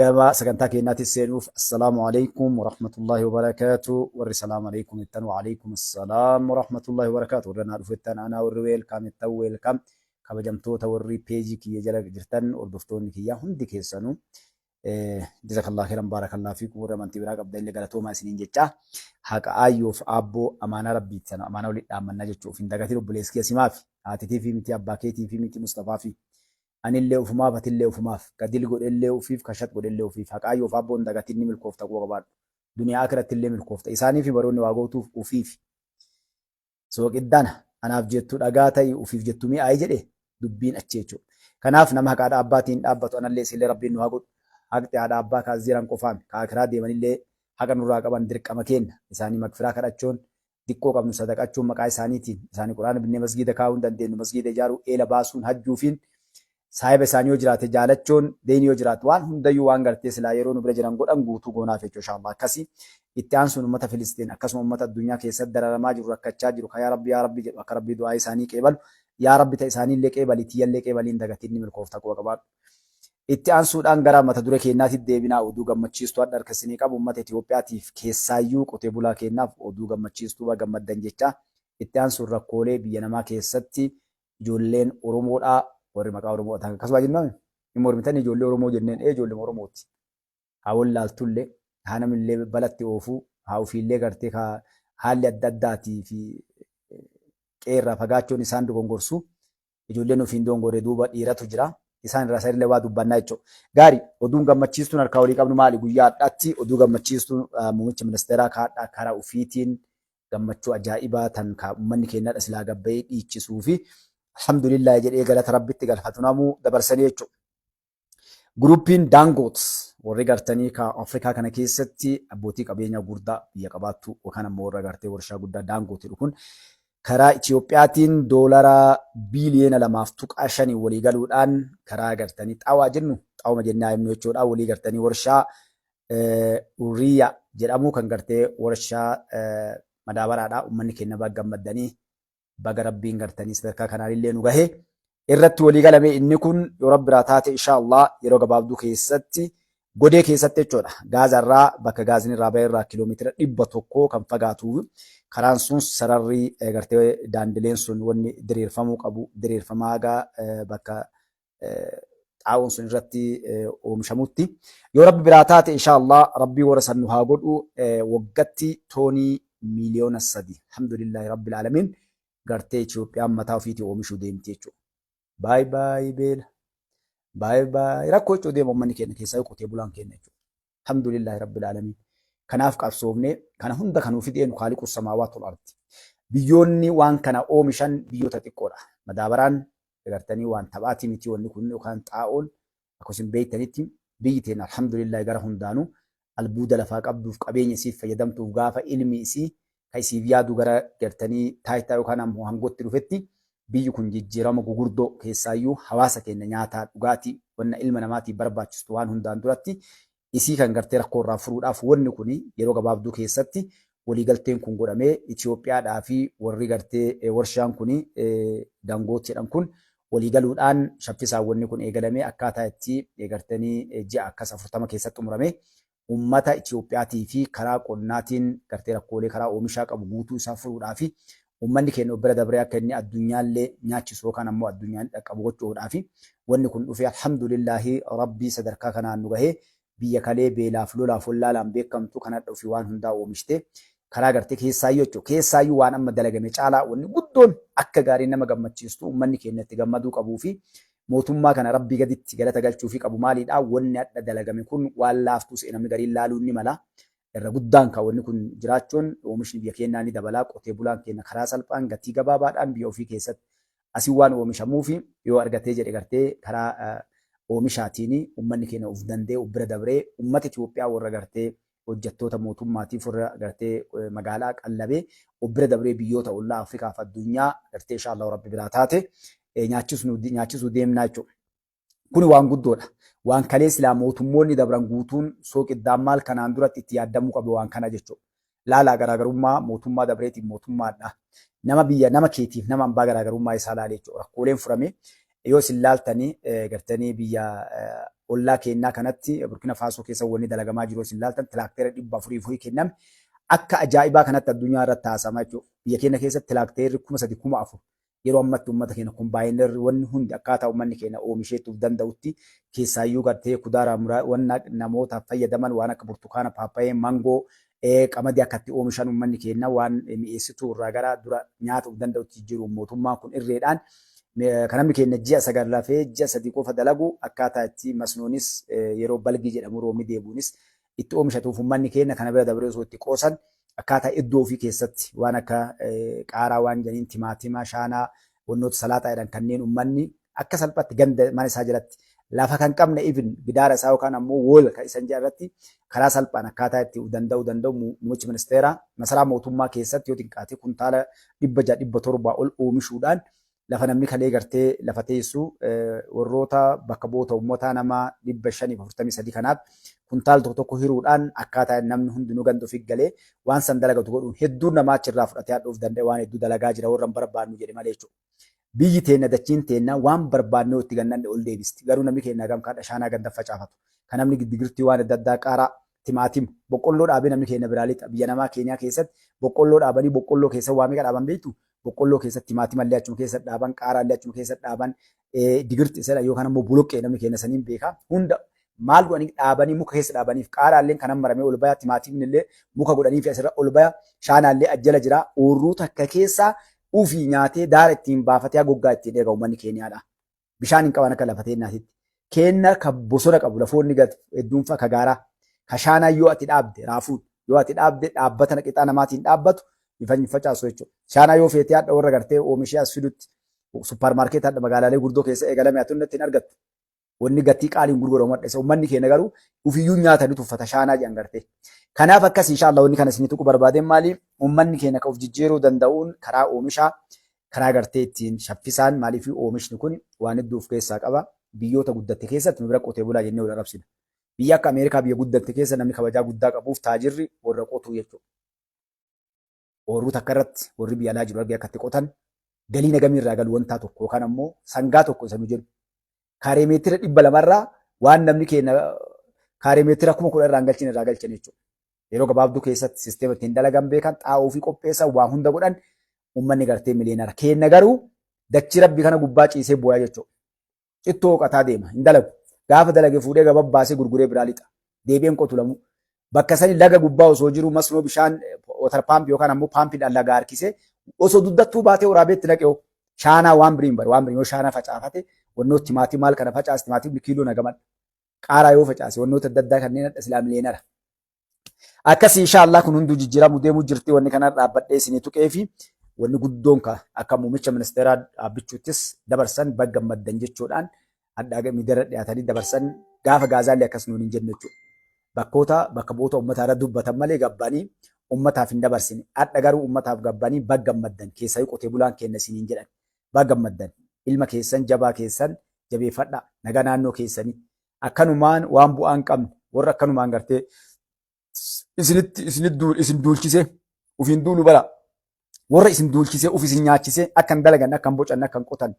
Gama sagantaa keenyaatti seenuuf, assalaamu alaikum warahmatullahi wabarakaatu. Warri salaamu alaikum jettan, wa alaikum assalaam warahmatullahi wabarakaatu. Warra naa dhufettan anaa, warri welcome jettan welcome. Kabajamtoota warri peejii kiyya jala jirtan, hordoftoonni kiyya hundi keessanuu, jazakallah khairan, baarakallah fiikum. Warri amantii biraa qabda illee galatoomaa isiniin jecha. Haqa aayyoof aabboo amaanaa rabbiiti, sana amaanaa walitti dhaammannaa jechuuf hin dagatin. Obboleessi kiyya simaaf, haatitii fi miti, abbaa keetii fi miti, Mustafaa fi anillee ufumaaf, atillee ufumaaf, ka dil godhellee ufiif, ka shat godhellee ufiif. Haqa aayyoof aabboo hin dagatin, ni milkoofta, quba qabaadhu. Duniyaa akiratti illee milkoofta. Isaanii fi baroonni waa gootuuf ufiif. Sooqiddana anaaf jettu dhagaa ta'i, ufiif jettu mi'aayi jedhe dubbiin achi jechuudha. Kanaaf nama haqa haadha abbaatiin dhaabbatu anallee isillee rabbiin nu haa godhu. Haqti haadha abbaa kaas jiran qofaami. Ka akiraa deemanillee haqa nurraa qaban, dirqama keenna. Isaanii magfiraa kadhachuun, diqqoo qabnu sadaqachuun maqaa isaaniitiin, isaanii quraana binnee masgiida kaa'uu hin dandeenyu, masgiida ijaaruu, eela baasuun, hajjuufiin, saahiba isaanii yoo jiraate jaalachuun, deeyni yoo jiraate, waan hundayyuu waan gartee silaa yeroo nu bira jiran godhan guutuu goonaaf jechuudha, inshallah. Akkasii itti aansuun uummata Filistiin, akkasuma uummata addunyaa keessatti dararamaa jiru, rakkachaa jiru, ka yaa rabbi yaa rabbi jedhu, akka rabbii du'aa isaanii qeebalu. Yaa rabbi, ta isaaniillee qeebali, tiyyallee qeebaliin dagatiin, ni milkoofta, quba qabaadhu. Itti aansuudhaan gara mata duree keenyaatti deebinaa. Oduu gammachiistuu hadha harka isinii qabu, uummata Itoophiyaatiif, keessaayyuu qotee bulaa keenyaaf oduu gammachiistuu, baga gammaddan jecha. Itti aansuun rakkoolee biyya namaa keessatti ijoolleen Oromoodhaa, warri maqaa Oromoo ta'an akkasuma jennaan hin mormitanii, ijoollee Oromoo jenneen, ee ijoollee Oromooti. Haa wallaaltullee, haa namillee balatti oofuu, haa ofiillee gartee haa haalli adda addaatii fi qeerraa fagaachuun isaan dogongorsu, ijoolleen ofiin dogongorre duuba dhiiratu jira. Isaan irraa isaanillee waa dubbannaa jechuudha. Gaari, oduun gammachiistuun harkaa walii qabnu maali? Guyyaa har'aatti oduu gammachiistuun muummicha ministeeraa kaadhaa karaa ofiitiin gammachuu ajaa'ibaa tan ka uummanni keenyadha silaa gabbayee dhiichisuu fi alhamdulillah jedhee galata rabbitti galfatu namuu dabarsanii jechuudha. Groupiin Dangote, warri gartanii ka Afrikaa kana keessatti abbootii qabeenyaa guddaa biyya qabaattu yookaan ammoo warra gartee warshaa guddaa Dangote jedhu kun, karaa Itiyoophiyaatiin doolara biiliyoona 2.5 walii galuudhaan, karaa gartanii xaawaa jennu, xaawuma jennee himnu jechuudha, walii gartanii warshaa Urea jedhamu kan gartee warshaa madaabaraadha. Uummanni keenya baga gammaddanii, baga rabbiin gartanii sadarkaa kanaan illee nu gahe. Irratti walii galame, inni kun yoo rabbi biraa taate, inshallah, yeroo gabaabduu keessatti godee keessatti jechuudha. Gaazarraa, bakka gaazni irraa bahe irraa kiiloomeetira 100 kan fagaatu, karaan sun sararri gartee daandileen sun wanni diriirfamuu qabu diriirfamaa haga bakka xaa'oon sun irratti oomishamutti. Yoo rabbi biraa taate, inshallah, rabbii warra san nu haa godhu, waggatti toonii miiliyoona 3, alhamdulillahi rabbil alamin, gartee Itoophiyaan mataa ofiitii oomishuu deemti jechuudha. Baay baay beela. Baay baay rakkoo jechuu deema uummanni keenya, keessaa qotee bulaan keenya jechuudha. Alhamdulillahi rabbil alamin. Kanaaf qabsoofne, kana hunda kan nuuf fideen kaaliqu samaawaat wal ardi. Biyyoonni waan kana oomishan biyyoota xiqqoodha. Madaabaraan gartanii waan taphaatii miti wanni kun yookaan xaa'oon. Akkuma isin beektanitti, biyyi teenya alhamdulillahi gara hundaanuu albuuda lafaa qabduuf, qabeenya isiif fayyadamtuuf, gaafa ilmi isii ka isiif yaadu gara gartanii taayitaa yookaan ammoo hangootti dhufetti, biyyi kun jijjiirama gugurdoo, keessaayyuu hawaasa keenya nyaataa, dhugaatii, wanna ilma namaatiif barbaachistu waan hundaan duratti isii kan gartee rakkoo irraa furuudhaaf, wanni kun yeroo gabaabduu keessatti waliigalteen kun godhamee, Itoophiyaadhaa fi warri gartee warshaan kun Dangote jedhan kun waliigaluudhaan shaffisaan wanni kun eegalamee, akkaataa itti gartanii ji'a akkas 40 keessatti xumurame, ummata Itoophiyaatii fi karaa qonnaatiin gartee rakkoolee karaa oomishaa qabu guutuu isaa furuudhaa fi uummanni keenya of bira dabree akka inni addunyaallee nyaachisu yookaan ammoo addunyaan dhaqqabu gochuudhaa fi wanni kun dhufee, alhamdulillaahi, rabbii sadarkaa kanaan nu gahee. Biyya kalee beelaaf lolaaf wallaalaan beekamtu kan hadha ofii waan hundaa oomishte karaa gartee keessaayyuu jechuudha. Keessaayyuu waan amma dalagame caalaa wanni guddoon akka gaariin nama gammachiistu, uummanni keenya itti gammaduu qabuu fi mootummaa kana rabbii gaditti galata galchuufii qabu maalidha? Wanni hadha dalagame kun waan laaftuu se'e namni gariin laaluun ni mala. Irra guddaan kan wanni kun jiraachuun oomishni biyya keenyaa ni dabala. Qotee bulaan keenya karaa salphaan gatii gabaabaadhaan biyya ofii keessatti asii waan oomishamuuf yoo argatee jedhe, gartee karaa oomishaatiin uummanni keenya of danda'ee of bira dabree uummata Itoophiyaa warra gartee hojjettoota mootummaatiif, warra gartee magaalaa qallabee, of bira dabree biyyoota ollaa Afrikaa fi addunyaa gartee inshallah rabbi biraa taate nyaachisuu deemnaa jechuudha. Kuni waan guddoodha. Waan kalee silaa mootummoonni dabran guutuun sooqiddaan maal kanaan duratti itti yaaddamuu qabu waan kana jechuudha. Laalaa, garaagarummaa mootummaa dabreetiif mootummaadha. Nama biyya nama keetiif nama ambaa garaagarummaa isaa laalee jechuudha. Rakkooleen furame yoo isin laaltanii gartanii biyya Ollaa keennaa kanatti Burkina Faasoo keessa wanni dalagamaa jiru isin ilaaltan, tiraakteera 400 kenname akka ajaa'ibaa kanatti addunyaa irratti haasa'ama jechuudha. Biyya keenya keessatti tiraakteerri 3000, 4000 yeroo ammatti uummata keenya combiner wanni hundi akkaataa uummanni keenya oomisheetuuf danda'utti, keessaayyuu gartee kudaaraa muraa wanna namootaaf fayyadaman, waan akka burtukaana, paappayee, mangoo, qamadii akka itti oomishan, uummanni keenya waan mi'eessituu irraa gara dura nyaata of danda'utti jijjiiruun mootummaan kun irreedhaan kan namni keenya ji'a 9 lafee ji'a 3 qofa dalagu, akkaataa itti masnoonis yeroo balgii jedhamu roobni deebuunis itti oomishatuuf, uummanni keenya kana bira dabaree osoo itti qoosan akkaataa iddoo ofii keessatti waan akka qaaraa, waan jedhaniin timaatima, shaanaa, wannoota salaaxaa jedhan kanneen uummanni akka salphaatti ganda mana isaa jalatti lafa kan qabne, even gidaara isaa yookaan ammoo wall kan isan jedhan irratti karaa salphaan akkaataa itti danda'u muummichi ministeeraa masaraa mootummaa keessatti yoo xiqqaate kuntaala 600, 700 ol oomishuudhaan, lafa namni kalee gartee lafa teessu warroota bakka bu'oota uummataa nama 543 kanaaf kuntaala tokko tokko hiruudhaan, akkaataa namni hundinuu ganda ofii galee waan san dalagatu godhuun, hedduun namaa achirraa fudhatee hadhuuf danda'e, waan hedduu dalagaa jira warra hin barbaannu jedhe malee jechuudha. Biyyi teenna, dachiin teenna waan barbaanne itti gannanne ol deebisti. Garuu namni keenya gam kadha shaanaa ganda facaafatu. Kan namni digirtii, waan adda addaa, qaaraa, timaatima, boqqolloo dhaabee namni keenya biraa lixa. Biyya namaa Keeniyaa keessatti boqqolloo dhaabanii boqqolloo keessa waa meeqa dhaaban beektu? Boqqolloo keessatti timaatima illee achuma keessa dhaaban, qaaraa illee achuma keessa dhaaban, digirti isa yookaan ammoo boloqqee namni keenya saniin beeka. Hunda maal godhanii dhaabanii muka keessa dhaabaniif, qaaraalleen kanan maramee ol baya, timaatimni illee muka godhanii fi asirra ol baya, shaanaallee ajjala jira. Oorruu takka keessaa ufii nyaatee daara ittiin baafatee goggaa ittiin eega uummanni Keeniyaadha. Bishaan hin qaban akka lafa teennaatitti. Keenna ka bosona qabu, lafoonni hedduun ka gaaraa. Ka shaanaa yoo ati dhaabde, raafuun yoo ati dhaabde, dhaabbata qixaa namaatiin dhaabbatu hin facaasu jechuudha. Shaanaa yoo feetee hadha warra gartee oomishee as fidutti supparmaarkeetii hadha magaalaalee guddoo keessa eegalame ati hundatti hin argattu. Wanni gatii qaaliin gurguramu hadha isa uummanni keenya garuu ufiyyuu nyaatanii tuffata shaanaa jedhan gartee. Kanaaf akkas inshaallah wanni kana isinii tuqu barbaadeen maali? Uummanni keenya kan of jijjiiruu danda'uun karaa oomishaa, karaa gartee ittiin shaffisaan. Maaliif? Oomishni kun waan hedduu of keessaa qaba. Biyyoota guddatte keessatti nu bira qotee bulaa jennee wal arrabsina. Biyya akka Ameerikaa, biyya guddatte keessa namni kabajaa guddaa qabuuf taajirri warra qotuu jechuudha. Oorruu takka irratti warri biyya alaa jiru argee akka itti qotan, galii nagamii irraa galu wantaa tokko yookaan ammoo sangaa tokko isa nu jedhu. Kaaree meetira 200rraa waan namni keenya kaaree meetira 10,000 irraa hin galchine irraa galchan jechuudha. Yeroo gabaabduu keessatti sisteema ittiin dalagan beekan, xaa'oo fi qopheessan, waa hunda godhan, uummanni gartee miliyeenara. Keenya garuu dachii rabbi kana gubbaa ciisee booyaa jechuudha. Cittoo qotaa deema, hin dalagu. Gaafa dalage fuudhee gababbaasee gurguree biraa lixa. Deebi'een qotu lamuu. Bakka sani laga gubbaa osoo jiru masnoo bishaan water pump yookaan ammoo paampiidhaan laga harkisee osoo dugdattuu baatee waraabee itti naqee shaanaa waan biriin bari waan biriin yoo shaanaa facaafate, wannoo timaatii maal kana facaase, timaatii kiiloo nagamadha. Qaaraa yoo facaase, wannoota adda addaa kanneen hadha silaa miliyeenara. Akkasii inshaallah kun hunduu jijjiiramuu deemuu jirti. Wanni kana dhaabbadhee isinii tuqee fi wanni guddoon ka akka muummicha ministeeraa dhaabbichuuttis dabarsan bagga gammaddan jechuudhaan hadhaa miidiyaa dhiyaatanii dabarsan, gaafa Gaazaallee akkas nuun hin jenne jechuudha. Bakkoota bakka bu'oota uummataa irra dubbatan malee gabbanii uummataaf hin dabarsine. Hadha garuu uummataaf gabbanii bagga gammaddan, keessaayyuu qotee bulaan keenya isiniin jedhan. Bagga gammaddan, ilma keessan jabaa keessan jabeeffadhaa, nagaa naannoo keessanii. Akkanumaan waan bu'aa hin qabne warra akkanumaan gartee isinitti isin duulchisee ofiin duulu bara, warra isin duulchisee of isin nyaachisee akka hin dalagan, akka hin bocanne, akka hin qotan,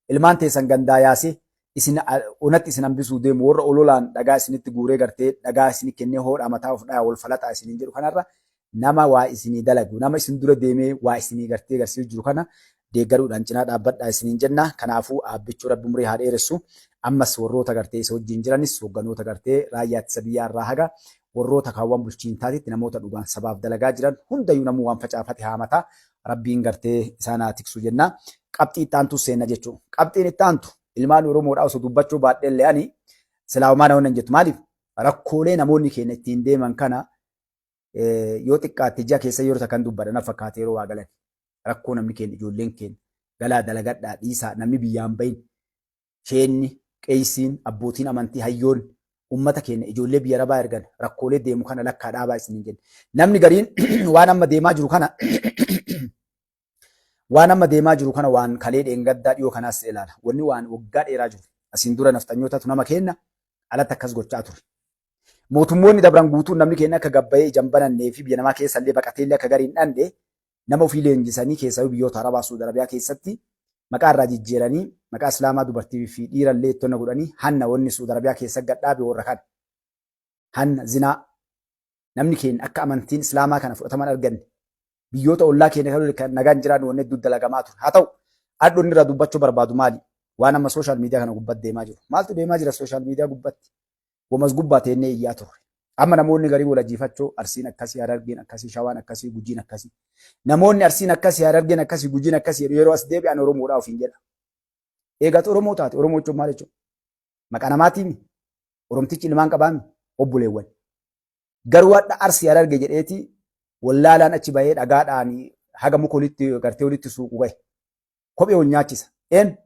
ilmaan teessan gandaa yaasee isin onatti isin hambisuu deemu, warra ololaan dhagaa isinitti guuree gartee dhagaa isin kennee hoodhaa mataa of dhayaa wal falaxaa isiniin jedhu kanarra, nama waa isinii dalagu, nama isin dura deemee waa isinii gartee garsiisu jiru kana deeggaruudhaan cinaa dhaabbadhaa isiniin jenna. Kanaafuu Aabbichuu Rabbi umurii haa dheeressu. Ammas warroota gartee isa wajjin jiranis, hogganoota gartee raayyaa ittisa biyyaa irraa haga warroota kaawwan bulchiintaatitti namoota dhugaan sabaaf dalagaa jiran hundayyuu namuu waan facaafate haamata. Rabbiin gartee isaan haa tiksu jenna. Qabxii itti aantu seenna jechuudha. Qabxiin itti aantu ilmaan Oromoodhaa osoo dubbachuu baadhee ani silaa homaa namoonni hin jettu. Maaliif? Rakkoolee namoonni keenya ittiin deeman kana yoo xiqqaatte ji'a keessa yeroo takkan dubbadha na fakkaate yeroo waa galan. Rakkoo namni keenya, ijoolleen keenya galaa dalagadhaa dhiisaa, namni biyyaan bahin, sheenni, qeeysiin, abbootiin amantii, hayyoonni ummata keenya ijoollee biyya arabaa ergan rakkoolee deemu kana lakkaa dhaabaa isiniin jenna. Namni gariin waan amma deemaa jiru kana waan kalee dheengaddaa dhiyoo kanaas ilaala. Wanni waan waggaa dheeraa jiru. Asiin dura nafxanyootatu nama kenna alatti akkas gochaa ture. Mootummoonni dabran guutuun namni keenya akka gabbayee ijaan banannee fi biyya namaa keessa illee baqatee illee akka gariin dhandhe nama ofii leenjisanii, keessaa biyyoota Arabaa, Suudi Arabiyaa keessatti Maqaa irraa jijjiiranii maqaa Islaamaa dubartii fi dhiirallee ittonna godhanii hanna wanni Suudi Arabiyaa keessa gadhaabe warra kana. Hanna zinaa namni keenya akka amantiin Islaamaa kana fudhataman arganne biyyoota ollaa keenya kan nagaan jiraannu wanni hedduu dalagamaa ture. Haa ta'u hadhoonni irraa dubbachuu barbaadu maali? Waan amma social media kana gubbatti deemaa jiru. Maaltu deemaa jira social media gubbatti? Womas gubbaa teennee iyyaa turre. Amma namoonni garii wal ajiifachoo Arsiin akkasii, Harargeen akkasii, Shawaan akkasii, Gujiin akkasii. Namoonni Arsiin akkasii, Harargeen akkasii, Gujiin akkasii jedhu yeroo as deebi'an Oromoodhaa ofiin jedha. Eegaatu Oromoo taate Oromoo jechuun maal jechuudha? Maqaa namaatiimi. Oromtichi ilmaan qabaami obboleewwan. Garuu hadha Arsii Hararge jedheeti wallaalaan achi bahee dhagaadhaan haga muka olitti gartee olitti suuqu gahe. Kophee wal nyaachisa. Een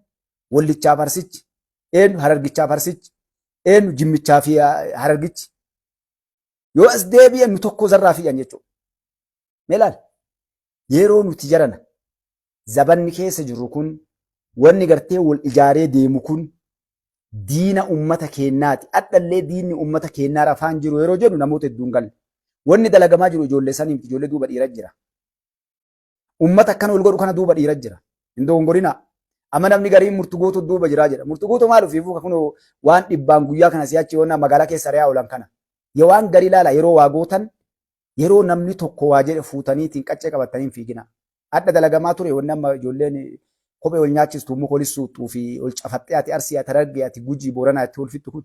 wallichaaf Arsichi, een Harargichaaf Arsichi, een Jimmichaa fi Harargichi. Yoo as deebi'an nu tokko zarraa fi'an jechuudha. Mee ilaali. Yeroo nuti jarana zabanni keessa jirru kun wanni gartee wal ijaaree deemu kun diina ummata keennaati. Adhallee diinni ummata keennaa rafaan jiru yeroo jennu namoota hedduun galle. Wanni dalagamaa jiru ijoollee saniif ijoollee duuba dhiira jira. Ummata akkana ol godhu kana duuba dhiira jira. Hin dogongorinaa. Amma namni gariin murtu guutuu duuba jiraa jedha. Murtu guutuu maal ofiifuu kun waan dhibbaan guyyaa kana si'achi yoona magaalaa keessa re'aa oolan kana. Yoo waan garii ilaala yeroo waa gootan yeroo namni tokko waa jedhe fuutaniitiin qaccee qabattanii hin fiiginaa. Adda dalagamaa ture wanni amma ijoolleen kophee ol nyaachistu muka olis suuxxuu fi ol cafaxxee ati Arsii ati Harargee ati Gujii Booranaa itti ulfittu kun.